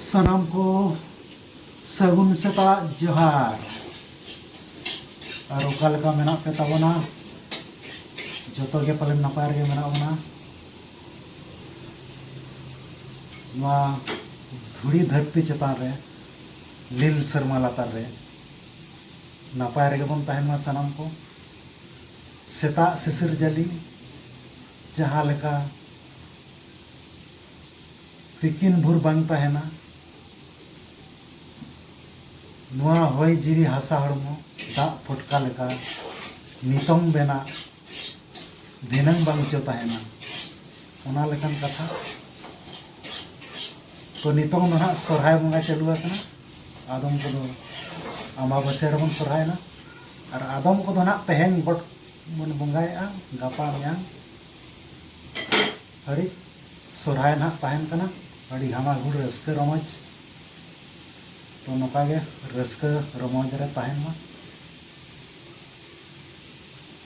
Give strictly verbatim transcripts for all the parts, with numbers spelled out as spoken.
ᱥᱟᱱᱟᱢ ᱠᱚ ᱥᱟᱹᱜᱩᱱ ᱥᱮᱛᱟᱜ ᱡᱚᱦᱟᱨ᱾ ᱟᱨ ᱚᱠᱟ ᱞᱮᱠᱟ ᱢᱮᱱᱟᱜ ᱯᱮ ᱛᱟᱵᱚᱱᱟ? ᱡᱚᱛᱚ ᱜᱮ ᱯᱟᱞᱮᱱ ᱱᱟᱯᱟᱭ ᱨᱮᱜᱮ ᱢᱮᱱᱟᱜ ᱵᱚᱱᱟ᱾ ᱱᱚᱣᱟ ᱫᱷᱩᱲᱤ ᱫᱷᱟᱹᱨᱛᱤ ᱪᱮᱛᱟᱱ ᱨᱮ, ᱞᱤᱞ ᱥᱮᱨᱢᱟ ᱞᱟᱛᱟᱨ ᱨᱮ ᱱᱟᱯᱟᱭ ᱨᱮᱜᱮ ᱵᱚᱱ ᱛᱟᱦᱮᱱ ᱢᱟ ᱥᱟᱱᱟᱢ ᱠᱚ᱾ ᱥᱮᱛᱟᱜ ᱥᱤᱥᱤᱨ ᱡᱟᱹᱞᱤ ᱡᱟᱦᱟᱸ ᱞᱮᱠᱟ ᱛᱤᱠᱤᱱ ᱵᱷᱳᱨ ᱵᱟᱝ ᱛᱟᱦᱮᱱᱟ, ᱱᱚᱣᱟ ᱦᱚᱭ ᱡᱤᱣᱤ ᱦᱟᱥᱟ ᱦᱚᱲᱢᱚ ᱫᱟᱜ ᱯᱷᱚᱴᱠᱟ ᱞᱮᱠᱟ ᱱᱤᱛᱚᱝ ᱵᱮᱱᱟᱜ, ᱫᱷᱤᱱᱟᱹᱝ ᱵᱟᱝ ᱪᱚ ᱛᱟᱦᱮᱱᱟ, ᱚᱱᱟ ᱞᱮᱠᱟᱱ ᱠᱟᱛᱷᱟ᱾ ᱛᱚ, ᱱᱤᱛᱚᱝ ᱫᱚ ᱱᱟᱦᱟᱜ ᱥᱚᱨᱦᱟᱭ ᱵᱚᱸᱜᱟ ᱪᱟᱹᱞᱩ ᱟᱠᱟᱱᱟ᱾ ᱟᱫᱚᱢ ᱠᱚᱫᱚ ᱟᱢᱵᱟᱵᱟᱹᱥᱭᱟᱹ ᱨᱮᱵᱚᱱ ᱥᱚᱨᱦᱟᱭᱮᱱᱟ, ᱟᱨ ᱟᱫᱚᱢ ᱠᱚᱫᱚ ᱱᱟᱦᱟᱜ ᱛᱮᱦᱮᱧ ᱜᱚᱴ ᱵᱚᱱ ᱵᱚᱸᱜᱟᱭᱮᱫᱼᱟ, ᱜᱟᱯᱟ ᱢᱮᱭᱟᱝ ᱦᱟᱹᱨᱤᱡ ᱥᱚᱨᱦᱟᱭ ᱱᱟᱦᱟᱜ ᱛᱟᱦᱮᱱ ᱠᱟᱱᱟ᱾ ᱟᱹᱰᱤ ᱦᱟᱢᱟᱜᱩᱲ ᱨᱟᱹᱥᱠᱟᱹ ᱨᱚᱢᱚᱡᱽ, ᱛᱚ, ᱱᱚᱝᱠᱟ ᱜᱮ ᱨᱟᱹᱥᱠᱟᱹ ᱨᱚᱢᱚᱡᱽ ᱨᱮ ᱛᱟᱦᱮᱱ ᱢᱟ᱾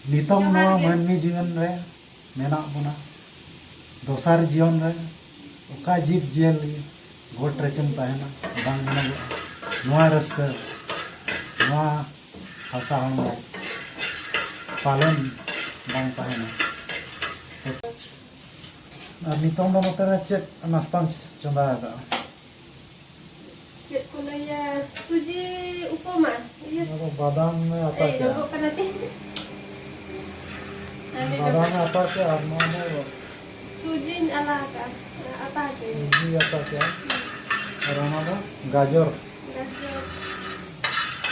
ᱱᱤᱛᱚᱝ ᱡᱚᱦᱟᱨ ᱱᱚᱣᱟ ᱜᱮ᱾ ᱢᱟᱹᱱᱢᱤ ᱡᱤᱭᱚᱱ ᱨᱮ ᱢᱮᱱᱟᱜ ᱵᱚᱱᱟ, ᱫᱚᱥᱟᱨ ᱡᱤᱭᱚᱱ ᱨᱮ ᱚᱠᱟ ᱡᱤᱵᱽ ᱡᱤᱭᱟᱹᱞᱤ ᱜᱚᱴ ᱨᱮᱪᱚᱢ ᱛᱟᱦᱮᱱᱟ, ᱵᱟᱝ ᱧᱮᱞᱚᱜᱚᱜᱼᱟ᱾ ᱱᱚᱣᱟ ᱨᱟᱹᱥᱠᱟᱹ ᱱᱚᱣᱟ ᱦᱟᱥᱟ ᱦᱚᱲᱢᱚ ᱯᱟᱞᱮᱱ ᱵᱟᱝ ᱛᱟᱦᱮᱱᱟ᱾ ᱟᱨ ᱱᱤᱛᱚᱝ ᱫᱚ ᱱᱚᱛᱮ ᱨᱮ ᱪᱮᱫ ᱱᱟᱥᱛᱟᱢ ᱪᱚᱸᱫᱟ ᱟᱠᱟᱫᱼᱟ? ᱪᱮᱫ ᱠᱚ ᱞᱟᱹᱭᱟ, ᱥᱩᱡᱤ ᱩᱯᱚᱢᱟ᱾ ᱤᱭᱟᱹ, ᱚᱱᱟ ᱫᱚ ᱵᱟᱫᱟᱢ ᱮ ᱟᱛᱟ ᱮᱭ, ᱠᱮᱜᱼᱟ᱾ ᱨᱚᱸᱜᱚᱜ ᱠᱟᱱᱟ ᱛᱤᱧ᱾ ᱟᱨ ᱱᱤᱛᱚᱜ ᱵᱟᱫᱟᱢ ᱮ ᱟᱛᱟ ᱠᱮᱜᱼᱟ ᱟᱨ ᱱᱚᱣᱟ ᱫᱚ ᱥᱩᱡᱤᱧ ᱟᱞᱟ ᱟᱠᱟᱜᱼᱟ, ᱟᱛᱟ ᱦᱚᱪᱚᱭ᱾ ᱥᱩᱡᱤ ᱟᱛᱟ ᱠᱮᱜᱼᱟ᱾ ᱟᱨ ᱚᱱᱟ ᱫᱚ ᱜᱟᱡᱚᱨ᱾ ᱜᱟᱡᱚᱨ᱾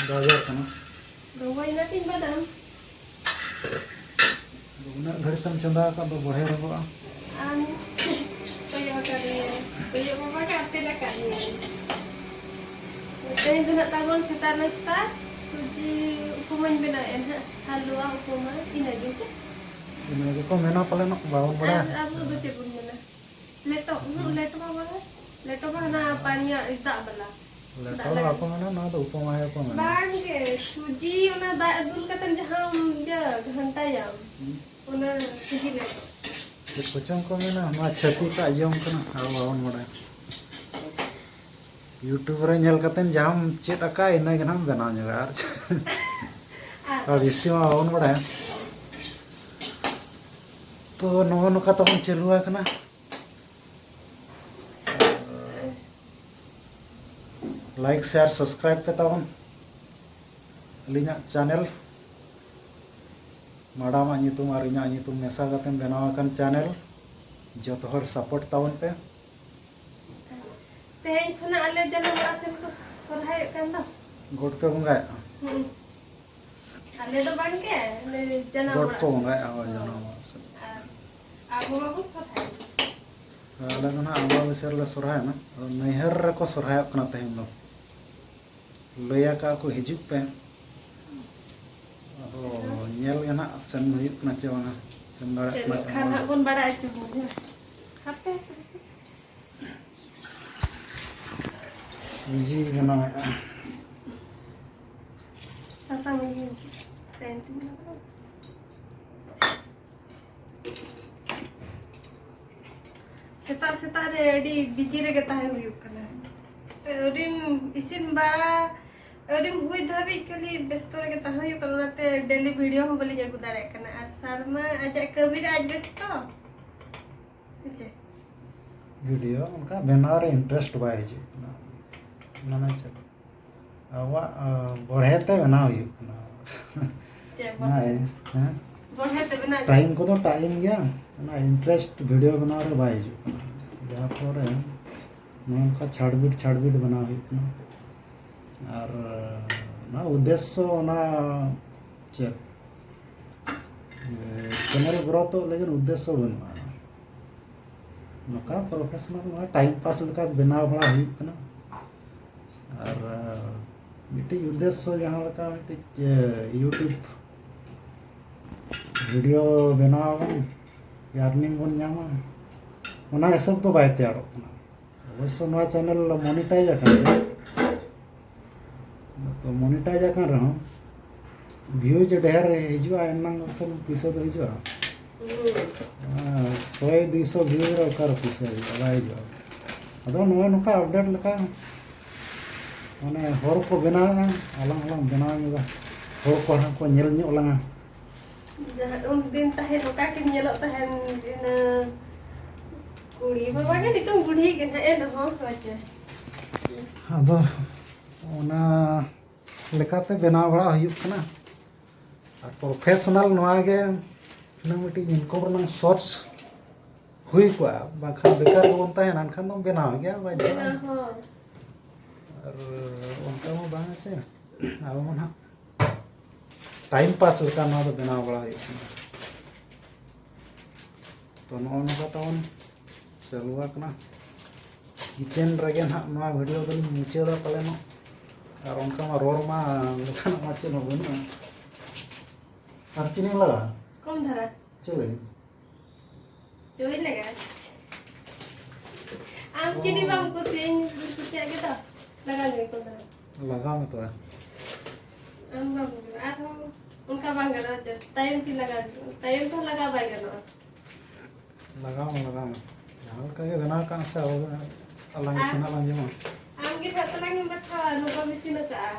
ᱜᱟᱡᱚᱨ ᱠᱟᱱᱟ᱾ ᱨᱚᱸᱜᱚᱭᱮᱱᱟ ᱛᱤᱧ ᱵᱟᱫᱟᱢ᱾ ᱟᱫᱚ ᱩᱱᱟᱹᱜ ᱜᱷᱟᱹᱲᱤᱡ ᱛᱮᱢ ᱪᱚᱸᱫᱟ ᱟᱠᱟᱫ ᱫᱚ ᱵᱚᱲᱦᱮ ᱨᱚᱸᱜᱚᱜᱼᱟ᱾ ᱟᱢ ᱠᱚᱭᱚᱜ ᱟᱠᱟᱫ ᱢᱮᱭᱟ, ᱠᱚᱭᱚᱜ ᱵᱟᱵᱟ ᱜᱮ ᱟᱛᱮᱱ ᱟᱠᱟᱫ ᱢᱮᱭᱟ᱾ ᱛᱮᱦᱮᱧ ᱫᱚ ᱱᱟᱜ ᱛᱟᱵᱚᱱ ᱥᱮᱛᱟᱜ ᱱᱟᱥᱛᱟ ᱥᱩᱡᱤ ᱩᱯᱚᱢᱟᱧ ᱵᱮᱱᱟᱣᱮᱫᱼᱟ ᱱᱟᱜ, ᱦᱟᱞᱩᱣᱟ ᱩᱯᱚᱢᱟ, ᱤᱱᱟᱹ ᱜᱮ᱾ ᱤᱱᱟᱹ ᱜᱮᱠᱚ ᱢᱮᱱᱟ ᱯᱟᱞᱮᱱᱚᱜ, ᱵᱟᱵᱚᱱ ᱵᱟᱲᱟᱭᱟ᱾ ᱟᱨ ᱟᱵᱚ ᱫᱚ ᱪᱮᱫ ᱵᱚᱱ ᱢᱮᱱᱟ? ᱞᱮᱴᱚ, ᱩᱦᱩᱸ, ᱞᱮᱴᱚ ᱢᱟ ᱵᱟᱝᱟ᱾ ᱞᱮᱴᱚ ᱢᱟ ᱦᱟᱱᱟ ᱯᱟᱱᱤᱭᱟ ᱫᱟᱜ ᱵᱟᱞᱟ᱾ ᱞᱮᱴᱚ ᱫᱟᱜ ᱫᱚ ᱞᱟᱜᱟᱱ᱾ ᱵᱟᱠᱚ ᱢᱮᱱᱟ, ᱱᱚᱣᱟ ᱫᱚ ᱩᱯᱚᱢᱟ ᱜᱮᱠᱚ ᱢᱮᱱᱟ᱾ ᱵᱟᱝ ᱜᱮ, ᱥᱩᱡᱤ ᱚᱱᱟ ᱫᱟᱜ ᱫᱩᱞ ᱠᱟᱛᱮ ᱡᱟᱦᱟᱸᱢ ᱤᱭᱟᱹ ᱜᱷᱟᱱᱴᱟᱭᱟᱢ, ᱦᱩᱸ᱾ ᱚᱱᱟ ᱥᱩᱡᱤ ᱞᱮᱴᱚ᱾ ᱪᱮᱫ ᱠᱚᱪᱚᱝ ᱠᱚ ᱢᱮᱱᱟ, ᱱᱚᱣᱟ ᱪᱷᱟᱹᱛᱤᱠᱟᱜ ᱡᱚᱢ ᱠᱟᱱᱟ, ᱟᱵᱚ ᱵᱟᱵᱚᱱ ᱵᱟᱲᱟᱭᱟ᱾ YouTube ᱨᱮ ᱧᱮᱞ ᱠᱟᱛᱮ ᱡᱟᱦᱟᱸᱢ ᱪᱮᱫ ᱟᱠᱟᱫ, ᱤᱱᱟᱹ ᱜᱮ ᱱᱟᱦᱟᱜ ᱵᱮᱱᱟᱣ ᱧᱚᱜᱟ᱾ ᱟᱨ ᱪᱮᱫ? ᱟᱨ ᱡᱟᱹᱥᱛᱤ ᱢᱟ ᱵᱟᱵᱚᱱ ᱵᱟᱲᱟᱭᱟ᱾ ᱛᱚ, ᱱᱚᱜᱼᱚ ᱱᱚᱝᱠᱟ ᱛᱟᱵᱚᱱ ᱪᱟᱹᱞᱩ ᱟᱠᱟᱱᱟ᱾ Like, share, subscribe ᱯᱮ ᱛᱟᱵᱚᱱ ᱟᱹᱞᱤᱧᱟᱜ ᱪᱮᱱᱮᱞ, ᱢᱟᱰᱟᱢᱟᱜ ᱧᱩᱛᱩᱢ ᱟᱨ ᱤᱧᱟᱹᱜ ᱧᱩᱛᱩᱢ ᱢᱮᱥᱟ ᱠᱟᱛᱮ ᱵᱮᱱᱟᱣ ᱟᱠᱟᱱ ᱪᱮᱱᱮᱞ᱾ ᱡᱚᱛᱚ ᱦᱚᱲ ᱥᱟᱯᱳᱨᱴ ᱛᱟᱵᱚᱱ ᱯᱮ᱾ ᱛᱮᱦᱮᱧ ᱠᱷᱚᱱᱟᱜ ᱟᱞᱮ ᱡᱟᱱᱟᱢ ᱚᱲᱟᱜ ᱥᱮᱱ ᱠᱚ ᱥᱚᱨᱦᱟᱭᱚᱜ ᱠᱟᱱ ᱫᱚ᱾ ᱜᱚᱴ ᱯᱮ ᱵᱚᱸᱜᱟᱭᱟ? ᱦᱩᱸ᱾ ᱟᱞᱮ ᱫᱚ ᱵᱟᱝ ᱜᱮ, ᱟᱞᱮ ᱡᱟᱱᱟᱢ ᱜᱚᱴ ᱚᱲᱟᱜ ᱠᱚ ᱥᱮᱱ᱾ ᱵᱚᱸᱜᱟᱭᱟ, ᱦᱳᱭ, ᱦᱳᱭ᱾ ᱡᱟᱱᱟᱢ ᱚᱲᱟᱜ ᱥᱮᱱ᱾ ᱟᱨ ᱟᱵᱚ ᱢᱟᱵᱚᱱ ᱥᱚᱨᱦᱟᱭ᱾ ᱟᱞᱮ ᱫᱚ ᱱᱟᱦᱟᱜ ᱟᱢᱵᱟᱵᱟᱹᱥᱭᱟᱹ ᱨᱮᱞᱮ ᱥᱚᱨᱦᱟᱭᱚᱜᱼᱟ᱾ ᱟᱫᱚ ᱱᱟᱹᱭᱦᱟᱹᱨ ᱨᱮᱠᱚ ᱥᱚᱨᱦᱟᱭᱚᱜ ᱠᱟᱱᱟ ᱛᱮᱦᱮᱧ ᱫᱚ᱾ ᱞᱟᱹᱭ ᱟᱠᱟᱫ ᱠᱚ, "ᱦᱤᱡᱩᱜ ᱯᱮ᱾" ᱟᱫᱚ ᱧᱮᱞ ᱜᱮ ᱱᱟᱦᱟᱜ ᱥᱮᱱ ᱦᱩᱭᱩᱜ ᱠᱟᱱᱟ ᱪᱮ ᱵᱟᱝᱟ, ᱥᱮᱱ ᱫᱟᱲᱮᱭᱟᱜ ᱠᱟᱱᱟ ᱪᱮ ᱠᱷᱟᱱ ᱵᱟᱝᱟ᱾ ᱦᱟᱸᱜ ᱵᱚᱱ ᱵᱟᱲᱟᱭ ᱦᱚᱪᱚ ᱠᱚᱣᱟ᱾ ᱦᱟᱯᱮ᱾ ᱥᱩᱡᱤ ᱵᱮᱱᱟᱣᱮᱫᱼᱟ᱾ ᱥᱟᱥᱟᱝ ᱤᱭᱟᱹ ᱛᱮᱱ ᱛᱤᱧ ᱞᱟᱜᱟᱣ᱾ ᱥᱮᱛᱟᱜ ᱥᱮᱛᱟᱜ ᱨᱮ ᱟᱹᱰᱤ ᱵᱤᱡᱤ ᱨᱮᱜᱮ ᱛᱟᱦᱮᱸ ᱦᱩᱭᱩᱜ ᱠᱟᱱᱟ᱾ ᱟᱹᱣᱨᱤᱢ ᱤᱥᱤᱱ ᱵᱟᱲᱟ, ᱟᱹᱣᱨᱤᱢ ᱦᱩᱭ ᱫᱷᱟᱹᱵᱤᱡ ᱠᱷᱟᱹᱞᱤ ᱵᱮᱥᱛᱚ ᱨᱮᱜᱮ ᱛᱟᱦᱮᱸ ᱦᱩᱭᱩᱜ ᱠᱟᱱᱟ, ᱚᱱᱟᱛᱮ ᱰᱮᱞᱤ ᱵᱷᱤᱰᱤᱭᱳ ᱦᱚᱸ ᱵᱟᱹᱞᱤᱧ ᱟᱹᱜᱩ ᱫᱟᱲᱮᱭᱟᱜ ᱠᱟᱱᱟ᱾ ᱟᱨ ᱥᱟᱨ ᱢᱟ ᱟᱡᱟᱜ ᱠᱟᱹᱢᱤ ᱨᱮ ᱟᱡ ᱵᱮᱥᱛᱚ᱾ ᱦᱮᱸ ᱪᱮ? ᱵᱷᱤᱰᱤᱭᱳ ᱚᱱᱠᱟ ᱵᱮᱱᱟᱣ ᱨᱮ ᱤᱱᱴᱟᱨᱮᱥᱴ ᱵᱟᱭ ᱦᱤᱡᱩᱜ ᱠᱟᱱᱟ᱾ ᱢᱟᱱᱮ ᱪᱮᱫ? ᱟᱵᱚᱣᱟᱜ, ᱟ, ᱵᱚᱲᱦᱮ ᱛᱮ ᱵᱮᱱᱟᱣ ᱦᱩᱭᱩᱜ ᱠᱟᱱᱟ᱾ ᱪᱮᱫ ᱚᱱᱟ, ᱵᱚᱲᱦᱮ? ᱦᱮᱸ? ᱵᱚᱲᱦᱮ ᱛᱮ ᱵᱮᱱᱟᱣ ᱴᱟᱭᱤᱢ ᱠᱚᱫᱚ ᱴᱟᱭᱤᱢ ᱜᱮᱭᱟ, ᱚᱱᱟ ᱤᱱᱴᱟᱨᱮᱥᱴ ᱵᱷᱤᱰᱤᱭᱳ ᱵᱮᱱᱟᱣ ᱨᱮ ᱵᱟᱭ ᱦᱤᱡᱩᱜ ᱠᱟᱱᱟ᱾ ᱡᱟᱦᱟᱸ ᱯᱚᱨᱮ ᱱᱚᱝᱠᱟ ᱪᱷᱟᱲᱵᱤᱴ ᱪᱷᱟᱲᱵᱤᱴ ᱵᱮᱱᱟᱣ ᱦᱩᱭᱩᱜ ᱠᱟᱱᱟ᱾ ᱟᱨ ᱚᱱᱟ ᱩᱫᱽᱫᱮᱥᱥᱚ ᱚᱱᱟ ᱪᱮᱫ? ᱮ, ᱪᱮᱱᱮᱞ ᱜᱨᱳᱛᱷᱚᱜ ᱞᱟᱹᱜᱤᱫ ᱩᱫᱽᱫᱮᱥᱥᱚ ᱵᱟᱹᱱᱩᱜᱼᱟ᱾ ᱱᱚᱝᱠᱟ ᱯᱨᱚᱯᱷᱮᱥᱚᱱᱟᱞ, ᱱᱚᱣᱟ ᱴᱟᱭᱤᱢ ᱯᱟᱥ ᱞᱮᱠᱟ ᱵᱮᱱᱟᱣ ᱵᱟᱲᱟ ᱦᱩᱭᱩᱜ ᱠᱟᱱᱟ᱾ ᱟᱨ, ᱟ, ᱢᱤᱫᱴᱤᱡ ᱩᱫᱽᱫᱮᱥᱥᱚ ᱡᱟᱦᱟᱸ ᱞᱮᱠᱟ ᱢᱤᱫᱴᱤᱡ, ᱮ, YouTube ᱵᱷᱤᱰᱤᱭᱳ ᱵᱮᱱᱟᱣ ᱟᱵᱚᱱ, ᱟᱨᱱᱤᱝ ᱵᱚᱱ ᱧᱟᱢᱟ, ᱚᱱᱟ ᱦᱤᱥᱟᱹᱵ ᱫᱚ ᱵᱟᱭ ᱛᱮᱭᱟᱨᱚᱜ ᱠᱟᱱᱟ᱾ ᱚᱵᱚᱥᱥᱚ ᱱᱚᱣᱟ ᱪᱮᱱᱮᱞ ᱢᱚᱱᱤᱴᱟᱭᱤᱡ ᱟᱠᱟᱱ ᱜᱮᱭᱟ᱾ ᱛᱚ ᱢᱚᱱᱤᱴᱟᱭᱤᱡ ᱟᱠᱟᱱ ᱨᱮᱦᱚᱸ ᱵᱷᱤᱭᱩᱡᱽ ᱰᱷᱮᱨ ᱦᱤᱡᱩᱜᱼᱟ, ᱮᱱᱟᱝ ᱥᱮ ᱯᱩᱭᱥᱟᱹ ᱫᱚ ᱦᱤᱡᱩᱜᱼᱟ᱾ ᱦᱩᱸ᱾ ᱟᱨ ᱥᱚᱭ ᱫᱩᱭᱥᱚ ᱵᱷᱤᱭᱩᱡᱽ ᱨᱮ ᱚᱠᱟᱨᱮ ᱯᱩᱭᱥᱟᱹ ᱦᱤᱡᱩᱜᱼᱟ? ᱵᱟᱭ ᱦᱤᱡᱩᱜᱼᱟ᱾ ᱟᱫᱚ ᱱᱚᱜᱼᱚᱭ ᱱᱚᱝᱠᱟ ᱟᱯᱰᱮᱴ ᱞᱮᱠᱟ ᱢᱟᱱᱮ ᱦᱚᱲ ᱠᱚ ᱵᱮᱱᱟᱣᱮᱫᱼᱟ, ᱟᱞᱟᱝ ᱦᱚᱸᱞᱟᱝ ᱵᱮᱱᱟᱣ ᱧᱚᱜᱟ, ᱦᱚᱲ ᱠᱚ ᱦᱟᱸᱜ ᱠᱚ ᱧᱮᱞ ᱧᱚᱜ ᱞᱟᱝᱟ᱾ ᱡᱟᱦᱟᱸ ᱩᱱ ᱫᱤᱱ ᱛᱟᱦᱮᱸ ᱚᱠᱟ ᱠᱤᱱ ᱧᱮᱞᱚᱜ ᱛᱟᱦᱮᱱ ᱤᱱᱟᱹ ᱠᱩᱲᱤ ᱵᱟᱵᱟ ᱜᱮ ᱱᱤᱛᱚᱝ ᱵᱩᱰᱷᱤ ᱜᱮ ᱱᱟᱦᱟᱜ, ᱮᱱ ᱨᱮᱦᱚᱸ ᱦᱳᱭ ᱪᱮ᱾ ᱟᱫᱚ ᱚᱱᱟ ᱞᱮᱠᱟᱛᱮ ᱵᱮᱱᱟᱣ ᱵᱟᱲᱟ ᱦᱩᱭᱩᱜ ᱠᱟᱱᱟ᱾ ᱟᱨ ᱯᱨᱚᱯᱷᱮᱥᱚᱱᱟᱞ ᱱᱚᱣᱟ ᱜᱮ ᱦᱩᱱᱟᱹᱝ ᱢᱤᱫᱴᱤᱡ ᱤᱱᱠᱚᱢ ᱨᱮᱱᱟᱝ ᱥᱳᱨᱥ ᱦᱩᱭ ᱠᱚᱜᱼᱟ, ᱵᱟᱝᱠᱷᱟᱱ ᱵᱮᱠᱟᱨ ᱜᱮᱵᱚᱱ ᱛᱟᱦᱮᱱᱟ, ᱮᱱᱠᱷᱟᱱ ᱫᱚᱢ ᱵᱮᱱᱟᱣ ᱜᱮᱭᱟ, ᱵᱟᱭ ᱵᱮᱱᱟᱣ ᱦᱚᱸ᱾ ᱟᱨ ᱚᱱᱠᱟ ᱢᱟ ᱵᱟᱝ ᱥᱮ, ᱟᱵᱚ ᱢᱟ ᱱᱟᱦᱟᱜ ᱴᱟᱭᱤᱢ ᱯᱟᱥ ᱞᱮᱠᱟ ᱱᱚᱣᱟ ᱫᱚ ᱵᱮᱱᱟᱣ ᱵᱟᱲᱟ ᱦᱩᱭᱩᱜ ᱠᱟᱱᱟ᱾ ᱛᱚ ᱱᱚᱜᱼᱚ ᱱᱚᱝᱠᱟ ᱛᱟᱵᱚᱱ ᱪᱟᱹᱞᱩ ᱟᱠᱟᱱᱟ᱾ ᱠᱤᱪᱮᱱ ᱨᱮᱜᱮ ᱱᱟᱦᱟᱜ ᱱᱚᱣᱟ ᱵᱷᱤᱰᱤᱭᱳ ᱫᱚᱞᱤᱧ ᱢᱩᱪᱟᱹᱫᱟ ᱯᱟᱞᱮᱱᱚᱜ᱾ ᱟᱨ ᱚᱱᱠᱟ ᱢᱟ ᱨᱚᱲ ᱢᱟ ᱞᱮᱠᱟᱱᱟᱜ ᱢᱟ ᱪᱮᱫ ᱦᱚᱸ ᱵᱟᱹᱱᱩᱜᱼᱟ᱾ ᱟᱨ ᱪᱤᱱᱤ ᱞᱟᱜᱟᱣᱟ? ᱠᱚᱢ ᱫᱷᱟᱨᱟ᱾ ᱪᱮᱫ ᱞᱟᱹᱜᱤᱫ? ᱪᱩᱭ ᱞᱟᱜᱟᱣ᱾ ᱟᱢ ᱪᱤᱱᱤ ᱵᱟᱢ ᱠᱩᱥᱤᱭᱟᱹᱧ, ᱠᱩᱥᱤᱭᱟᱜ ᱜᱮ ᱫᱚ᱾ ᱞᱟᱜᱟᱣ ᱧᱚᱜ ᱠᱚᱢ ᱫᱷᱟᱨᱟ᱾ ᱞᱟᱜᱟᱣ ᱢᱮ ᱛᱚᱵᱮ᱾ ᱟᱢ ᱵᱟᱢ ᱟᱨᱦᱚᱸ ᱚᱱᱠᱟ ᱵᱟᱝ ᱜᱟᱱᱚᱜᱼᱟ, ᱛᱟᱭᱚᱢ ᱛᱮ ᱞᱟᱜᱟᱣ, ᱛᱟᱭᱚᱢ ᱛᱮᱦᱚᱸ ᱞᱟᱜᱟᱣ ᱵᱟᱭ ᱜᱟᱱᱚᱜᱼᱟ᱾ ᱞᱟᱜᱟᱣ ᱢᱮ, ᱞᱟᱜᱟᱣ ᱢᱮ᱾ ᱡᱟᱦᱟᱸ ᱞᱮᱠᱟ ᱜᱮ ᱵᱮᱱᱟᱣ ᱠᱟᱜ ᱥᱮ, ᱟᱵᱚ ᱜᱮ ᱟᱞᱟᱝ ᱟᱨ ᱤᱥᱤᱱ ᱟᱞᱟᱝ ᱡᱚᱢᱟ᱾ ᱟᱢ ᱜᱮ ᱱᱟᱦᱟᱜ ᱛᱟᱞᱟᱝ ᱮᱢ ᱵᱟᱪᱷᱟᱣᱟ, ᱱᱚᱝᱠᱟᱢ ᱤᱥᱤᱱ ᱟᱠᱟᱜᱼᱟ᱾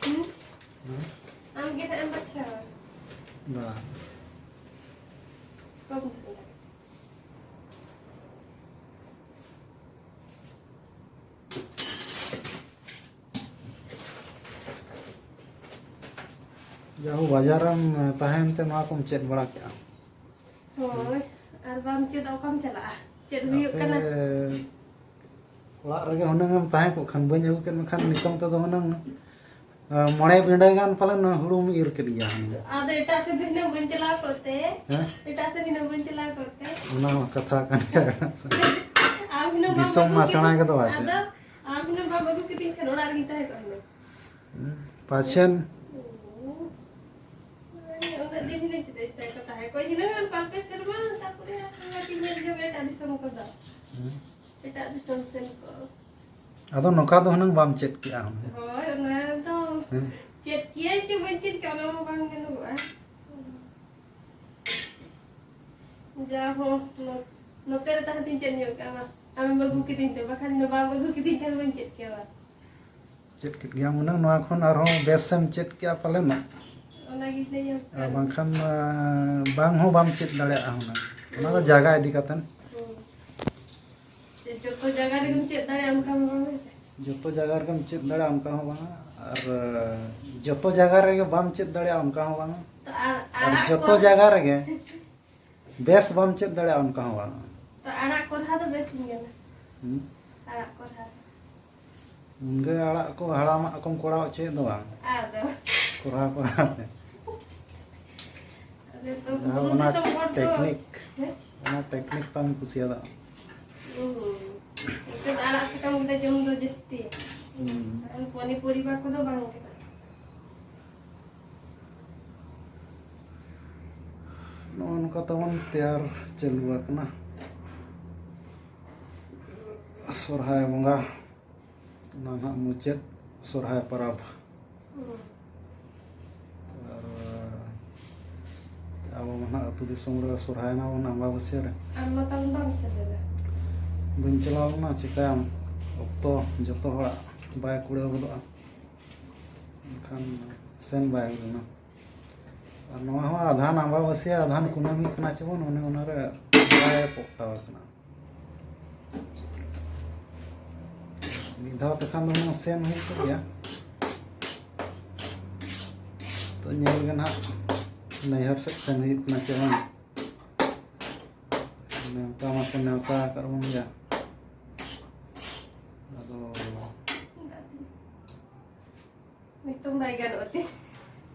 ᱦᱩᱸ? ᱦᱮᱸ? ᱟᱢ ᱜᱮ ᱱᱟᱦᱟᱜ ᱮᱢ ᱵᱟᱪᱷᱟᱣᱟ᱾ ᱵᱟᱝ᱾ ᱠᱚᱢ ᱫᱷᱟᱨᱟ᱾ ᱡᱟᱦᱳ, ᱵᱟᱡᱟᱨ ᱨᱮᱢ ᱛᱟᱦᱮᱱ ᱛᱮ ᱱᱚᱣᱟ ᱠᱚᱢ ᱪᱮᱫ ᱵᱟᱲᱟ ᱠᱮᱜᱼᱟ᱾ ᱦᱳᱭ, ᱟᱨ ᱵᱟᱢ ᱪᱮᱫᱟ ᱚᱠᱟᱢ ᱪᱟᱞᱟᱜᱼᱟ? ᱪᱮᱫ ᱦᱩᱭᱩᱜ ᱟᱯᱮ ᱠᱟᱱᱟ? ᱚᱲᱟᱜ ᱨᱮᱜᱮ ᱦᱩᱱᱟᱹᱝ ᱮᱢ ᱛᱟᱦᱮᱸ ᱠᱚᱜ ᱠᱷᱟᱱ, ᱵᱟᱹᱧ ᱟᱹᱜᱩ ᱠᱮᱫ ᱢᱮᱠᱷᱟᱱ ᱱᱤᱛᱚᱝ ᱛᱮᱫᱚ ᱦᱩᱱᱟᱹᱝ, ᱮ, ᱢᱚᱬᱮ ᱵᱤᱸᱰᱟᱹ ᱜᱟᱱ ᱯᱟᱞᱮᱱ ᱦᱩᱲᱩᱢ ᱤᱨ ᱠᱮᱫ ᱜᱮᱭᱟ ᱦᱩᱱᱟᱹᱝ᱾ ᱟᱫᱚ ᱮᱴᱟᱜ ᱥᱮᱫ ᱫᱚ ᱦᱩᱱᱟᱹᱝ ᱵᱟᱹᱧ ᱪᱟᱞᱟᱣ ᱠᱚᱜ ᱛᱮ᱾ ᱦᱮᱸ? ᱮᱴᱟᱜ ᱥᱮᱫ ᱦᱩᱱᱟᱹᱝ ᱵᱟᱹᱧ ᱪᱟᱞᱟᱣ ᱠᱚᱜ ᱛᱮ᱾ ᱚᱱᱟ ᱢᱟ ᱠᱟᱛᱷᱟ ᱠᱟᱱ ᱜᱮᱭᱟ᱾ ᱟᱢ ᱦᱩᱱᱟᱹᱝ ᱵᱟᱢ ᱫᱤᱥᱚᱢ ᱟᱹᱜᱩ ᱢᱟ ᱠᱮᱫ-, ᱥᱮᱬᱟ ᱜᱮᱫᱚ ᱵᱟᱝ ᱪᱮ? ᱟᱫᱚ ᱟᱢ ᱦᱩᱱᱟᱹᱝ ᱵᱟᱢ ᱟᱹᱜᱩ ᱠᱤᱫᱤᱧ ᱠᱷᱟᱱ ᱚᱲᱟᱜ ᱨᱮᱜᱤᱧ ᱛᱟᱦᱮᱸ ᱠᱚᱜᱼᱟ ᱦᱩᱱᱟᱹᱝ᱾ ᱯᱟᱪᱷᱮᱱ᱾ ᱩᱱᱟᱹᱜ ᱫᱤᱱ ᱦᱤᱱᱟᱹᱧ ᱪᱮᱫᱟᱜ ᱤᱧ ᱛᱟᱦᱮᱸ ᱠᱚ ᱛᱟᱦᱮᱸ ᱠᱚ ᱦᱤᱱᱟᱹᱝ ᱟᱨ ᱵᱟᱨ ᱯᱮ ᱥᱮᱨᱢᱟ, ᱛᱟᱨᱯᱚᱨᱮ ᱟᱨᱦᱚᱸ ᱠᱟᱹᱴᱤᱡ ᱧᱮᱞ ᱡᱚᱝ ᱮᱴᱟᱜ ᱫᱤᱥᱚᱢ ᱠᱚᱫᱚ᱾ ᱦᱮᱸ᱾ ᱮᱴᱟᱜ ᱫᱤᱥᱚᱢ ᱥᱮᱱ ᱠᱚ᱾ ᱟᱫᱚ ᱱᱚᱝᱠᱟ ᱫᱚ ᱦᱩᱱᱟᱹᱝ ᱵᱟᱢ ᱪᱮᱫ ᱠᱮᱜᱼᱟ ᱦᱩᱱᱟᱹᱝ᱾ ᱦᱳᱭ, ᱚᱱᱟ ᱫᱚ ᱦᱮᱸ᱾ ᱪᱮᱫ ᱠᱮᱭᱟᱹᱧ ᱪᱮ ᱵᱟᱹᱧ ᱪᱮᱫ ᱠᱮᱭᱟ, ᱚᱱᱟ ᱢᱟ ᱵᱟᱝ ᱜᱟᱱᱚᱜᱚᱜᱼᱟ᱾ ᱡᱟ ᱦᱚᱸ, ᱱᱚ-, ᱱᱚᱛᱮ ᱨᱮ ᱛᱟᱦᱮᱸ ᱛᱤᱧ ᱪᱮᱫ ᱧᱚᱜ ᱠᱮᱜᱼᱟ, ᱵᱟ-, ᱟᱢᱮᱢ ᱟᱹᱜᱩ ᱠᱤᱫᱤᱧ ᱛᱮ, ᱵᱟᱠᱷᱟᱱ ᱫᱚ ᱵᱟᱢ ᱟᱹᱜᱩ ᱠᱤᱫᱤᱧ ᱠᱷᱟᱱ ᱵᱟᱹᱧ ᱪᱮᱫ ᱠᱮᱭᱟ, ᱵᱟ᱾ ᱪᱮᱫ ᱠᱮᱫ ᱜᱮᱭᱟᱢ ᱦᱩᱱᱟᱹᱝ, ᱱᱚᱣᱟ ᱠᱷᱚᱱ ᱟᱨᱦᱚᱸ ᱵᱮᱥ ᱮᱢ ᱪᱮᱫ ᱠᱮᱭᱟ ᱯᱟᱞᱮᱱᱚᱜ᱾ ᱚᱱᱟᱜᱤᱧ ᱞᱟᱹᱭᱟᱢ ᱟᱨ ᱠᱟᱱ᱾ ᱵᱟᱝᱠᱷᱟᱱ, ᱟ, ᱵᱟᱝ ᱦᱚᱸ ᱵᱟᱢ ᱪᱮᱫ ᱫᱟᱲᱮᱭᱟᱜᱼᱟ ᱦᱩᱱᱟᱹᱝ, ᱚᱱᱟ ᱫᱚ ᱡᱟᱭᱜᱟ ᱤᱫᱤ ᱠᱟᱛᱮᱱ᱾ ᱦᱩᱸ᱾ ᱡᱮ ᱡᱚᱛᱚ ᱡᱟᱭᱜᱟ ᱨᱮᱜᱮᱢ ᱪᱮᱫ ᱫᱟᱲᱮᱭᱟᱜᱼᱟ ᱚᱱᱠᱟ ᱦᱚᱸ ᱵᱟᱝ, ᱦᱮᱸ ᱥᱮ? ᱡᱚᱛᱚ ᱡᱟᱭᱜᱟ ᱨᱮᱜᱮᱢ ᱪᱮᱫ ᱫᱟᱲᱮᱭᱟᱜᱼᱟ ᱚᱱᱠᱟ ᱦᱚᱸ ᱵᱟᱝᱟ, ᱟᱨ, ᱟ, ᱡᱚᱛᱚ ᱡᱟᱭᱜᱟ ᱨᱮᱜᱮ ᱵᱟᱢ ᱪᱮᱫ ᱫᱟᱲᱮᱭᱟᱜᱼᱟ ᱚᱱᱠᱟ ᱦᱚᱸ ᱵᱟᱝᱟ᱾ ᱛᱚ ᱟᱨ ᱟᱨ ᱟᱲᱟᱜ ᱡᱚᱛᱚ ᱠᱚ ᱡᱟᱭᱜᱟ ᱨᱮᱜᱮ ᱵᱮᱥ ᱵᱟᱢ ᱪᱮᱫ ᱫᱟᱲᱮᱭᱟᱜᱼᱟ ᱚᱱᱠᱟ ᱦᱚᱸ ᱵᱟᱝᱟ᱾ ᱛᱚ ᱟᱲᱟᱜ ᱠᱚᱨᱦᱟ ᱫᱚ ᱵᱮᱥ ᱤᱧ ᱜᱟᱱᱟ᱾ ᱦᱩᱸ? ᱟᱲᱟᱜ ᱠᱚᱨᱦᱟ᱾ ᱢᱩᱱᱜᱟᱹ ᱟᱲᱟᱜ ᱠᱚ ᱦᱟᱲᱟᱢᱟᱜ ᱠᱚᱢ ᱠᱚᱲᱟᱣ ᱦᱚᱪᱚᱭᱮᱫ ᱫᱚ ᱵᱟᱝ? ᱟᱫᱚ᱾ ᱠᱚᱨᱦᱟ ᱠᱚᱨᱦᱟ ᱛᱮ᱾ ᱟᱫᱚ ᱛᱚ ᱡᱟᱦᱟᱸ ᱵᱩᱨᱩ ᱚᱱᱟ ᱫᱤᱥᱚᱢ ᱦᱚᱲ ᱫᱚ᱾ ᱴᱮᱠᱱᱤᱠ, ᱦᱮᱸ? ᱚᱱᱟ ᱴᱮᱠᱱᱤᱠ ᱛᱟᱢ ᱠᱩᱥᱤᱭᱟᱫᱟ᱾ ᱦᱩᱸ᱾ ᱱᱤᱛᱚᱜ ᱫᱚ ᱟᱲᱟᱜ ᱥᱟᱠᱟᱢ ᱜᱮᱞᱮ ᱡᱚᱢ ᱫᱚ ᱡᱟᱹᱥᱛᱤ᱾ ᱦᱩᱸ᱾ ᱟᱨ ᱯᱚᱱᱤᱯᱚᱨᱤᱵᱟ ᱠᱚᱫᱚ ᱵᱟᱝ ᱜᱮ᱾ ᱱᱚᱜᱼᱚ ᱱᱚᱝᱠᱟ ᱛᱟᱵᱚᱱ ᱛᱮᱭᱟᱨ ᱪᱟᱹᱞᱩ ᱟᱠᱟᱱᱟ᱾ ᱥᱚᱨᱦᱟᱭ ᱵᱚᱸᱜᱟ, ᱚᱱᱟ ᱱᱟᱦᱟᱜ ᱢᱩᱪᱟᱹᱫ ᱥᱚᱨᱦᱟᱭ ᱯᱚᱨᱚᱵᱽ᱾ ᱦᱩᱸ᱾ ᱟᱨ ᱟᱵᱚ ᱢᱟ ᱱᱟᱦᱟᱜ ᱟᱹᱛᱩ ᱫᱤᱥᱚᱢ ᱨᱮ ᱥᱚᱨᱦᱟᱭ ᱱᱟᱵᱚᱱ ᱟᱢᱵᱟᱵᱟᱹᱥᱭᱟᱹ ᱨᱮ᱾ ᱟᱨ ᱢᱟ ᱛᱟᱵᱚᱱ ᱵᱟᱝ ᱥᱮᱴᱮᱨᱟ᱾ ᱵᱟᱹᱧ ᱪᱟᱞᱟᱣ ᱞᱮᱱᱟ, ᱪᱤᱠᱟᱹᱭᱟᱢ, ᱚᱠᱛᱚ ᱡᱚᱛᱚ ᱦᱚᱲᱟᱜ ᱵᱟᱭ ᱠᱩᱲᱟᱹᱣ ᱜᱚᱫᱚᱜᱼᱟ, ᱮᱱᱠᱷᱟᱱ ᱥᱮᱱ ᱵᱟᱭ ᱦᱩᱭ ᱞᱮᱱᱟ᱾ ᱟᱨ ᱱᱚᱣᱟ ᱦᱚᱸ ᱟᱫᱷᱟᱱ ᱟᱢᱵᱟᱵᱟᱹᱥᱭᱟᱹ, ᱟᱫᱷᱟᱱ ᱠᱩᱱᱟᱹᱢᱤ ᱠᱟᱱᱟ ᱪᱮᱵᱚᱱ, ᱚᱱᱮ ᱚᱱᱟᱨᱮ ᱵᱟᱭ ᱯᱚᱴᱟᱣ ᱠᱟᱱᱟ᱾ ᱢᱤᱫ ᱫᱷᱟᱣ ᱛᱮᱠᱷᱟᱱ ᱫᱚ ᱦᱩᱱᱟᱹᱝ ᱥᱮᱱ ᱦᱩᱭ ᱠᱚᱜ ᱜᱮᱭᱟ᱾ ᱛᱚ, ᱧᱮᱞ ᱜᱮ ᱱᱟᱦᱟᱜ ᱱᱟᱹᱭᱦᱟᱹᱨ ᱥᱮᱫ ᱥᱮᱱ ᱦᱩᱭᱩᱜ ᱠᱟᱱᱟ ᱪᱮ ᱵᱟᱝ᱾ ᱱᱮᱣᱛᱟ ᱢᱟᱠᱚ ᱱᱮᱣᱛᱟ ᱟᱠᱟᱫ ᱵᱚᱱ ᱜᱮᱭᱟ᱾ ᱟᱫᱚ ᱱᱤᱛᱚᱝ ᱵᱟᱭ ᱜᱟᱱᱚᱜᱼᱟ ᱛᱤ᱾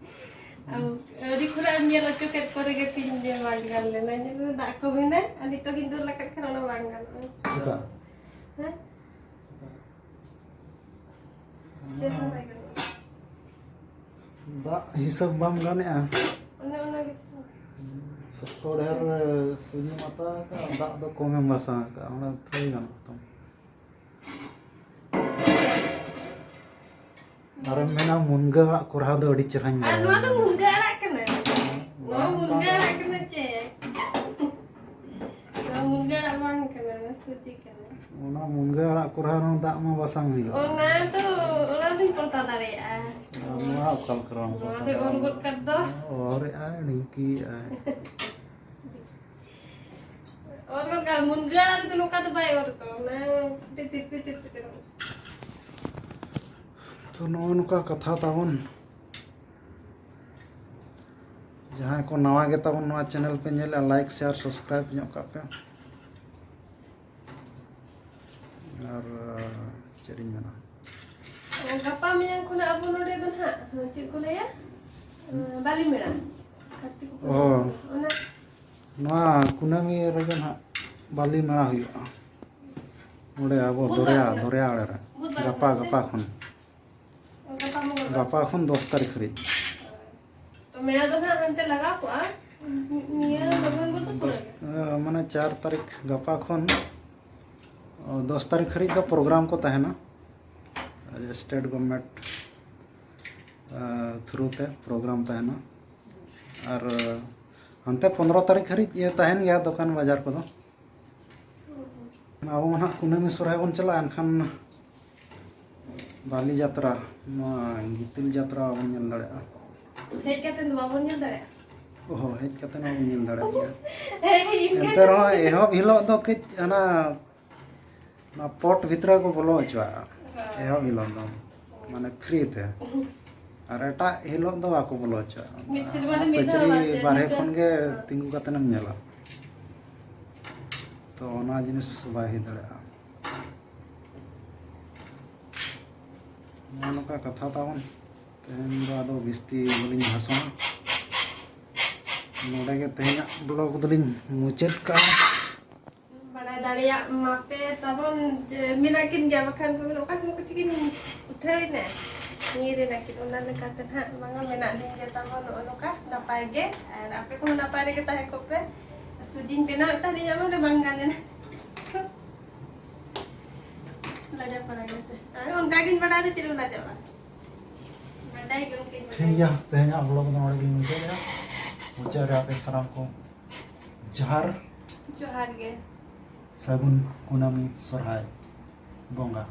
ᱟᱢ ᱟᱹᱰᱤ ᱠᱷᱚᱱᱟᱜ ᱮᱢ ᱧᱮᱞ ᱦᱚᱪᱚ ᱠᱮᱫ ᱯᱚᱨᱮ ᱜᱮ ᱛᱤᱧ ᱡᱮ ᱵᱟᱝ ᱜᱟᱱ ᱞᱮᱱᱟ᱾ ᱧᱮᱞ ᱢᱮ, ᱫᱟᱜ ᱠᱚ ᱢᱮᱱᱟ ᱟᱨ ᱱᱤᱛᱚᱜ ᱜᱤᱧ ᱫᱩᱞ ᱟᱠᱟᱫ ᱠᱷᱟᱱ ᱚᱱᱟ ᱵᱟᱝ ᱜᱟᱱᱚᱜᱼᱟ᱾ ᱪᱮᱫᱟᱜ? ᱦᱮᱸ? ᱪᱮᱫ ᱦᱚᱸ ᱵᱟᱭ ᱜᱟᱱᱚᱜᱼᱟ᱾ ᱫᱟᱜ ᱦᱤᱥᱟᱹᱵ ᱵᱟᱢ ᱜᱟᱱᱮᱜᱼᱟ᱾ ᱚᱱᱮ ᱚᱱᱟ ᱜᱮᱛᱚ᱾ ᱥᱚᱠᱛᱚ ᱰᱷᱮᱨ ᱥᱩᱡᱤᱢ ᱟᱛᱟ ᱟᱠᱟᱫᱼᱟ, ᱫᱟᱜ ᱫᱚ ᱠᱚᱢᱮᱢ ᱵᱟᱥᱟᱝ ᱟᱠᱟᱫᱼᱟ, ᱚᱱᱟ ᱛᱷᱚᱲᱤ ᱜᱟᱱᱚᱜ ᱛᱟᱢᱟ᱾ ᱟᱨᱮᱢ ᱢᱮᱱᱟ ᱢᱩᱱᱜᱟᱹ ᱟᱲᱟᱜ ᱠᱚᱨᱦᱟ ᱫᱚ ᱟᱹᱰᱤ ᱪᱮᱦᱨᱟᱧ ᱟᱨ ᱵᱟᱲᱟᱭᱟ᱾ ᱱᱚᱣᱟ ᱫᱚ ᱢᱩᱱᱜᱟᱹ ᱟᱲᱟᱜ ᱠᱟᱱᱟ᱾ ᱱᱚᱣᱟ ᱵᱟᱝ ᱢᱩᱱᱜᱟᱹ ᱠᱟᱱᱟ᱾ ᱟᱲᱟᱜ ᱠᱟᱱᱟ ᱪᱮ? ᱱᱚᱣᱟ ᱢᱩᱱᱜᱟᱹ ᱟᱲᱟᱜ ᱵᱟᱝ ᱠᱟᱱᱟ, ᱱᱚᱣᱟ ᱥᱩᱡᱤ ᱠᱟᱱᱟ᱾ ᱚᱱᱟ ᱢᱩᱱᱜᱟᱹ ᱟᱲᱟᱜ ᱠᱚᱨᱦᱟ ᱨᱮᱦᱚᱸ ᱫᱟᱜ ᱢᱟ ᱵᱟᱥᱟᱝ ᱦᱩᱭᱩᱜᱼᱟ᱾ ᱚᱱᱟ ᱫᱚ, ᱚᱱᱟ ᱫᱚᱧ ᱯᱚᱨᱛᱟ ᱫᱟᱲᱮᱭᱟᱜᱼᱟ᱾ ᱟᱨ ᱱᱚᱣᱟ ᱚᱠᱟ ᱞᱮᱠᱟ ᱨᱮᱢ ᱱᱚᱣᱟ ᱯᱚᱨᱛᱟ ᱫᱚ ᱫᱟᱲᱮᱭᱟᱜᱼᱟ? ᱚᱨ ᱜᱚᱫ ᱠᱟᱫ ᱫᱚ᱾ ᱚᱨᱮᱜᱼᱟ, ᱰᱷᱤᱝᱠᱤᱭᱮᱜᱼᱟ᱾ ᱚᱨ ᱜᱚᱫ ᱠᱟᱜ, ᱢᱩᱱᱜᱟᱹ ᱟᱲᱟᱜ ᱨᱮᱫᱚ ᱱᱚᱝᱠᱟ ᱫᱚ ᱵᱟᱭ ᱚᱨ ᱫᱚ, ᱚᱱᱟ ᱠᱟᱹᱴᱤᱡ ᱛᱤᱨᱯᱤ ᱛᱤᱨᱯᱤ ᱛᱮ᱾ ᱛᱚ, ᱱᱚᱜᱼᱚ ᱱᱚᱝᱠᱟ ᱠᱟᱛᱷᱟ ᱛᱟᱵᱚᱱ᱾ ᱡᱟᱦᱟᱸᱭ ᱠᱚ ᱱᱟᱣᱟ ᱜᱮ ᱛᱟᱵᱚᱱ ᱱᱚᱣᱟ channel ᱯᱮ ᱧᱮᱞᱮᱜᱼᱟ, like, share, subscribe ᱧᱚᱜ ᱠᱟᱜ ᱯᱮ᱾ ᱟᱨ, ᱪᱮᱫ ᱤᱧ ᱢᱮᱱᱟ? ᱜᱟᱯᱟ ᱢᱮᱭᱟᱝ ᱠᱷᱚᱱᱟᱜ ᱟᱵᱚ ᱱᱚᱰᱮ ᱫᱚ ᱱᱟᱦᱟᱜ, ᱪᱮᱫ ᱠᱚ ᱞᱟᱹᱭᱟ? ᱵᱟᱞᱤ ᱢᱮᱞᱟ᱾ ᱠᱟᱨᱛᱤᱠ ᱩᱯᱟᱹᱥ ᱚ᱾ ᱚᱱᱟ ᱱᱚᱣᱟ ᱠᱩᱱᱟᱹᱢᱤ ᱨᱮᱜᱮ ᱱᱟᱦᱟᱜ ᱵᱟᱞᱤ ᱢᱮᱞᱟ ᱦᱩᱭᱩᱜᱼᱟ᱾ ᱱᱚᱰᱮ ᱟᱵᱚ ᱵᱩᱫᱷᱵᱟᱨ ᱫᱚᱨᱭᱟ, ᱠᱷᱚᱱᱟᱜ᱾ ᱫᱚᱨᱭᱟ ᱟᱲᱮ ᱨᱮ᱾ ᱵᱩᱫᱷᱵᱟᱨ ᱜᱟᱯᱟ, ᱠᱷᱚᱱᱟᱜ ᱥᱮ? ᱜᱟᱯᱟ ᱠᱷᱚᱱ᱾ ᱜᱟᱯᱟ ᱢᱚᱝᱜᱚᱞᱵᱟᱨ᱾ ᱜᱟᱯᱟ ᱠᱷᱚᱱ ᱫᱚᱥ ᱛᱟᱹᱨᱤᱠᱷ ᱦᱟᱹᱨᱤᱡ᱾ ᱛᱚ ᱢᱮᱞᱟ ᱫᱚ ᱱᱟᱦᱟᱜ ᱦᱟᱱᱛᱮ ᱞᱟᱜᱟᱣ ᱠᱚᱜᱼᱟ᱾ ᱱᱤᱭᱟᱹ ᱱᱚᱵᱷᱮᱢᱵᱚᱨ ᱫᱚ ᱯᱩᱨᱟᱹ ᱫᱚᱥ, ᱜᱮ᱾ ᱮ, ᱢᱟᱱᱮ ᱪᱟᱨ ᱛᱟᱹᱨᱤᱠᱷ ᱜᱟᱯᱟ ᱠᱷᱚᱱ, ᱚ, ᱫᱚᱥ ᱛᱟᱹᱨᱤᱠᱷ ᱦᱟᱹᱨᱤᱡ ᱫᱚ program ᱠᱚ ᱛᱟᱦᱮᱱᱟ᱾ State government, ᱮ, through ᱛᱮ program ᱛᱟᱦᱮᱱᱟ᱾ ᱟᱨ ᱦᱟᱱᱛᱮ ᱯᱚᱱᱨᱚ ᱛᱟᱹᱨᱤᱠᱷ ᱦᱟᱹᱨᱤᱡ, ᱤᱭᱟᱹ, ᱛᱟᱦᱮᱱ ᱜᱮᱭᱟ ᱫᱚᱠᱟᱱ ᱵᱟᱡᱟᱨ ᱠᱚᱫᱚ᱾ ᱟᱵᱚ ᱢᱟ ᱱᱟᱦᱟᱜ ᱠᱩᱱᱟᱹᱢᱤ ᱥᱚᱨᱦᱟᱭ ᱵᱚᱱ ᱪᱟᱞᱟᱜᱼᱟ, ᱮᱱᱠᱷᱟᱱ ᱵᱟᱹᱞᱤ ᱡᱟᱛᱨᱟ, ᱱᱚᱣᱟ ᱜᱤᱛᱤᱞ ᱡᱟᱛᱨᱟ ᱵᱚᱱ ᱧᱮᱞ ᱫᱟᱲᱮᱭᱟᱜᱼᱟ᱾ ᱦᱮᱡ ᱠᱟᱛᱮ ᱫᱚ ᱵᱟᱵᱚᱱ ᱧᱮᱞ ᱫᱟᱲᱮᱭᱟᱜᱼᱟ? ᱚᱦᱚ, ᱦᱮᱡ ᱠᱟᱛᱮ ᱦᱚᱸ ᱵᱚᱱ ᱧᱮᱞ ᱫᱟᱲᱮᱭᱟᱜ ᱜᱮᱭᱟ᱾ ᱦᱮᱡ ᱤᱱᱠᱟᱹ ᱮᱱᱛᱮ ᱨᱮᱦᱚᱸ ᱮᱦᱚᱵ ᱦᱤᱞᱳᱜ ᱫᱚ ᱠᱟᱹᱡ ᱦᱟᱱᱟ, ᱚᱱᱟ ᱯᱚᱴ ᱵᱷᱤᱛᱨᱤ ᱠᱚ ᱵᱚᱞᱚ ᱦᱚᱪᱚᱣᱟᱜᱼᱟ᱾ ᱦᱳᱭ᱾ ᱮᱦᱚᱵ ᱦᱤᱞᱳᱜ ᱫᱚ, ᱢᱟᱱᱮ, free ᱛᱮ᱾ ᱟᱨ ᱮᱴᱟᱜ ᱦᱤᱞᱳᱜ ᱫᱚ ᱵᱟᱠᱚ ᱵᱚᱞᱚ ᱦᱚᱪᱚᱣᱟᱜᱼᱟ᱾ ᱢᱤᱫ ᱥᱮᱨᱢᱟ ᱨᱮ ᱢᱤᱫ ᱫᱷᱟᱣ ᱯᱟᱹᱪᱨᱤ ᱵᱟᱨᱦᱮ ᱱᱤᱝᱠᱟᱹ᱾ ᱠᱷᱚᱱ ᱜᱮ ᱛᱤᱸᱜᱩ ᱠᱟᱛᱮᱢ ᱧᱮᱞᱟ᱾ ᱛᱚ ᱚᱱᱟ ᱡᱤᱱᱤᱥ ᱵᱟᱭ ᱦᱩᱭ ᱫᱟᱲᱮᱭᱟᱜᱼᱟ᱾ ᱱᱚᱜᱼᱚ ᱱᱚᱝᱠᱟ ᱠᱟᱛᱷᱟ ᱛᱟᱵᱚᱱ᱾ ᱛᱮᱦᱮᱧ ᱫᱚ ᱟᱫᱚ ᱵᱤᱥᱛᱤ ᱵᱟᱹᱞᱤᱧ ᱵᱷᱟᱥᱚᱱᱟ᱾ ᱱᱚᱰᱮ ᱜᱮ ᱛᱮᱦᱮᱧᱟᱜ vlog ᱫᱚᱞᱤᱧ ᱢᱩᱪᱟᱹᱫ ᱠᱟᱜᱼᱟ᱾ ᱵᱟᱲᱟᱭ ᱫᱟᱲᱮᱭᱟᱜ ᱢᱟᱯᱮ ᱛᱟᱵᱚᱱ ᱡᱮ ᱢᱮᱱᱟᱜ ᱠᱤᱱ ᱜᱮᱭᱟ, ᱵᱟᱠᱷᱟᱱ ᱠᱚ ᱢᱮᱱᱟ, "ᱚᱠᱟ ᱥᱮᱫ ᱠᱚ ᱪᱤᱠᱤᱱ ᱩᱴᱷᱟᱹᱣ ᱮᱱᱟ?" ᱧᱤᱨ ᱮᱱᱟ ᱠᱤᱱ᱾ ᱚᱱᱟ ᱞᱮᱠᱟᱛᱮ ᱱᱟᱦᱟᱜ ᱵᱟᱝᱟ, ᱢᱮᱱᱟᱜ ᱞᱤᱧ ᱜᱮ ᱛᱟᱵᱚᱱ ᱱᱚᱜᱼᱚ ᱱᱚᱝᱠᱟ ᱱᱟᱯᱟᱭ ᱜᱮ᱾ ᱟᱨ ᱟᱯᱮ ᱠᱚᱦᱚᱸ ᱱᱟᱯᱟᱭ ᱨᱮᱜᱮ ᱛᱟᱦᱮᱸ ᱠᱚᱜ ᱯᱮ᱾ ᱥᱩᱡᱤᱧ ᱵᱮᱱᱟᱣᱮᱫ ᱛᱟᱦᱮᱸᱫ, ᱤᱧᱟᱹᱜ ᱢᱟᱱᱮ ᱵᱟᱝ ᱜᱟᱱ ᱮᱱᱟ᱾ ᱞᱟᱡᱟ ᱯᱟᱲᱟ ᱜᱮ᱾ ᱟᱨ ᱚᱱᱠᱟ ᱜᱤᱧ ᱵᱟᱲᱟᱭ ᱫᱚ, ᱪᱮᱫ ᱮᱢ ᱞᱟᱡᱟᱜᱼᱟ? ᱵᱟᱰᱟᱭ ᱜᱮ ᱚᱱᱠᱟᱧ ᱵᱟᱰᱟᱭ᱾ ᱴᱷᱤᱠ ᱜᱮᱭᱟ, ᱛᱮᱦᱮᱧᱟᱜ vlog ᱫᱚ ᱱᱚᱰᱮ ᱜᱮᱞᱤᱧ ᱢᱩᱪᱟᱹᱫᱮᱜᱼᱟ᱾ ᱢᱩᱪᱟᱹᱫ ᱨᱮ ᱟᱯᱮ ᱥᱟᱱᱟᱢ ᱠᱚ ᱡᱚᱦᱟᱨ᱾ ᱡᱚᱦᱟᱨ ᱜᱮ᱾ ᱥᱟᱹᱜᱩᱱ ᱠᱩᱱᱟᱹᱢᱤ ᱥᱚᱨᱦᱟᱭ ᱵᱚᱸᱜᱟ᱾